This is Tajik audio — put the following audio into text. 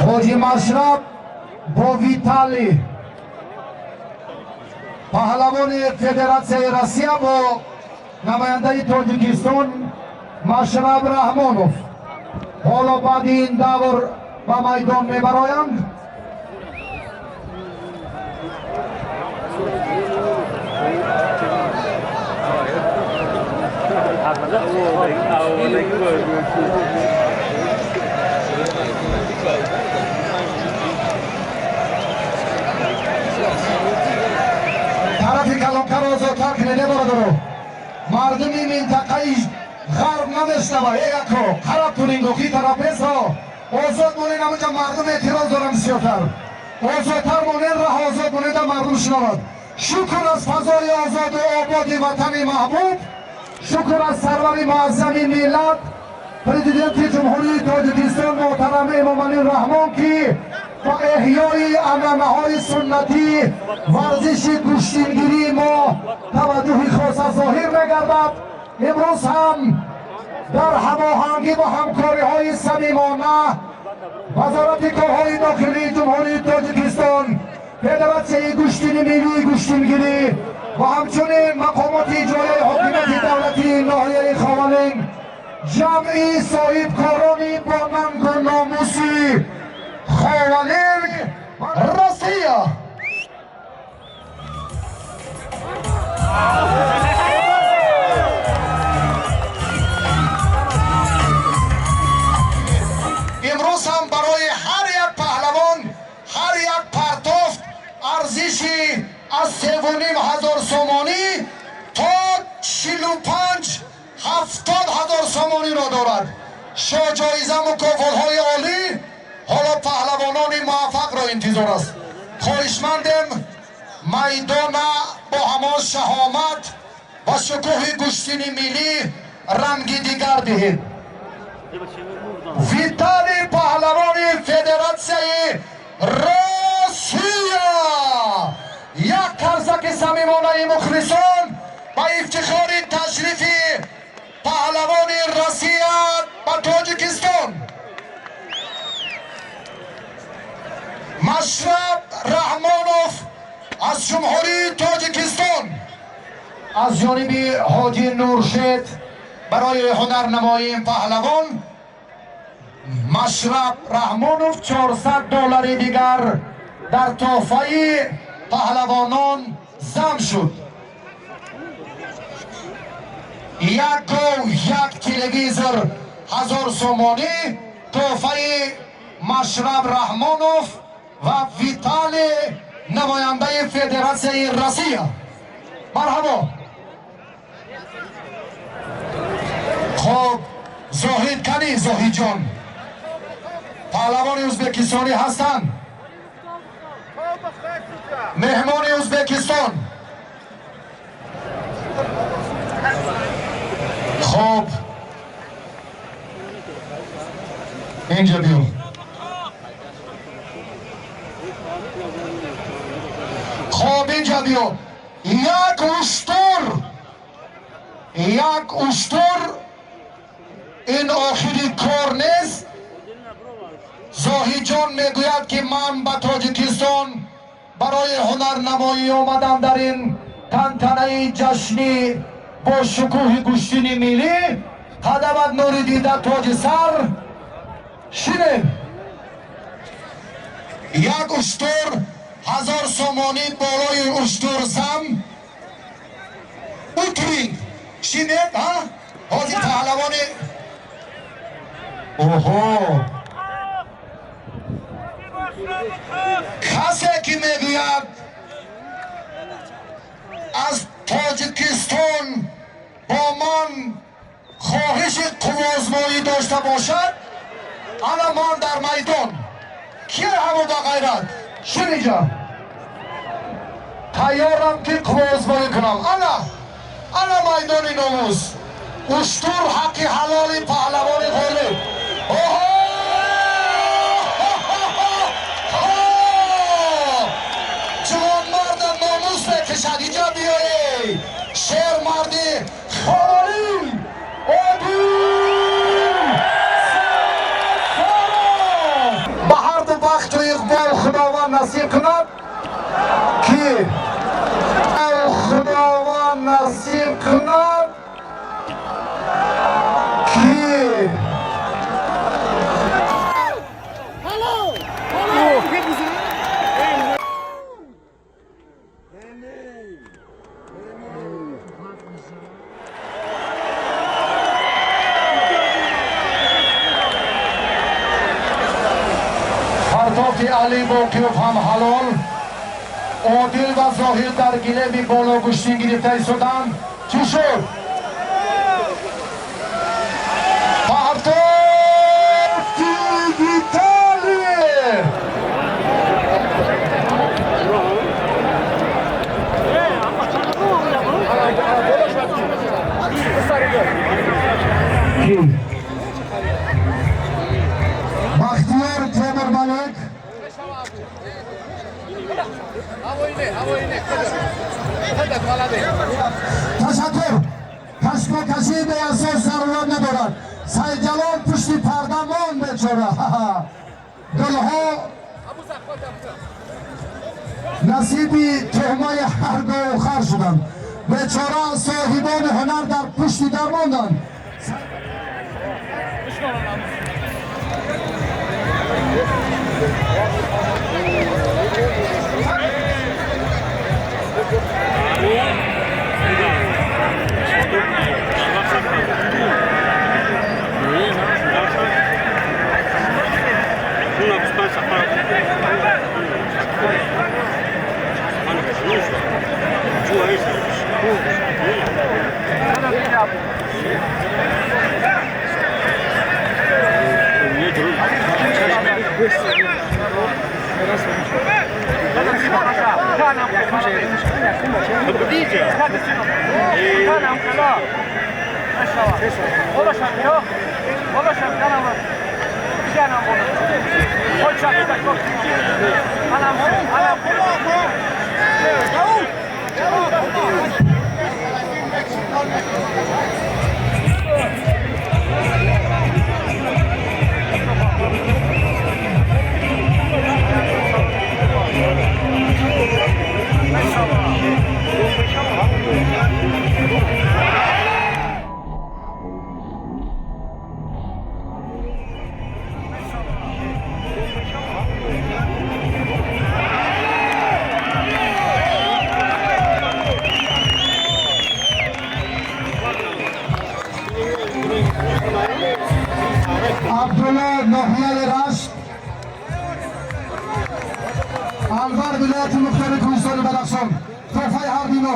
Ҳоҷи Машраб бо Виталий, паҳлавони Федератсияи Россия, бо намояндаи Тоҷикистон Машраб Раҳмонов. Ҳоло баъди ин давр ба майдон мебароянд. Тарафи калонкаро озодтар кунед, бародаро. Мардуми минтақаи ғарб намешнава. Эяко қараб тунинго ки тараф нестро озод монед, ҳамунҷа мардум эътироз дорам бисёртар. Озодтар монед, раҳ озод монеда мардум шунавад. Шукр аз фазои озоду ободи ватани маҳбуб, шукр аз сарвари муаззами миллат, президенти Ҷумҳурии Тоҷикистон муҳтарам Эмомалӣ Раҳмон, ки ба эҳёи анъанаҳои суннатӣ варзиши гӯштингирии мо таваҷҷӯҳи хоса зоҳир мегардад. Имрӯз ҳам дар ҳамоҳангӣ бо ҳамкориҳои самимона Вазорати корҳои дохилии Ҷумҳурии Тоҷикистон, Федератсияи гӯштини миллии гӯштингирӣ ва ҳамчунин мақомоти иҷроияи ҳокимияти давлатии ноҳияи Ховалинг, ҷамъи соҳибкорони бо нангу номуси Ховалинг, Россия. Имрӯз ҳам барои ҳар як паҳлавон ҳар як партофт арзиши аз 3,5 ҳазор сомонӣ то 45-70 ҳазор сомониро дорад. Шоҳҷоиза, мукофотҳои олӣ ҳоло паҳлавонони муваффақро интизор аст. Хоҳишмандем, майдона бо ҳамон шаҳомат ва шукӯҳи гӯштини миллӣ ранги дигар диҳед. Виталий, паҳлавони Федератсияи Россия, як қарсаки самимонаи мухлисон ба ифтихори ташрифи паҳлавони Россия ба Тоҷикистон. Машраб Раҳмонов аз Ҷумҳурии Тоҷикистон. Аз ҷониби ҳоҷи Нуршед барои ҳунарнамоии паҳлавон Машраб Раҳмонов 400 доллари дигар дар тӯҳфаи паҳлавонон зам шуд. Як гов, як телевизор, 1000 сомонӣ тӯҳфаи Машраб Раҳмонов ва Виталий, намояндаи Федератсияи Россия. Марҳабо. Хоб, Зоҳид кани? Зоҳидҷон, паҳлавони ӯзбекистонӣ ҳастанд, меҳмони Ӯзбекистон. Хоб, инҷа биё. Хоб, инҷа биё. Як уштур, як уштур. Ин охири кор нест. Зоҳидҷон мегӯяд, ки ман ба Тоҷикистон барои ҳунарнамоӣ омадам. Дар ин тантанаи ҷашнӣ бо шукӯҳи гӯштини миллӣ қадамат нури дида, тоҷи сар. Шинем. Як уштур, 1000 сомонӣ болои уштур зам. Утринг шинед. Ҳа, ҳозир паҳлавони оҳо. Касе ки мегӯяд, аз Тоҷикистон бо ман хоҳиши қувваозмоӣ дошта бошад, ана ман дар майдон. Кие ҳамо ба ғайрат? Шин инҷа, тайёрам, ки қувваозмоӣ кунам. Ана, ана майдони номус. Уштур ҳаққи ҳалоли паҳлавони ғолиб. Оҳо, ҷавонмарда номус мекашад. Инҷа биёед, шермарди Ховалинг Одил. насиб кунад ки Худованд насиб кунад ки партофи Али Боқиёв ҳам ҳалол. Одил ва Зоҳир дар гилеми бологӯштин гирифта истоданд. Чӣ шуд? Партофи Виталий! Бахтиёр Темурмалик. Ташаккур. Кашмакашии беасос зарурат надорад. Сайдҷалол пушти парда монд бечора. Гулҳо насиби туҳмаи ҳар говхар шуданд. Бечора соҳибони ҳунар дар пушти дар монданд. Абдулло ноҳияи Рашт, Алвар, вилояти мухтори Кӯҳистони Бадахшон. Тӯҳфаи ҳарби мо.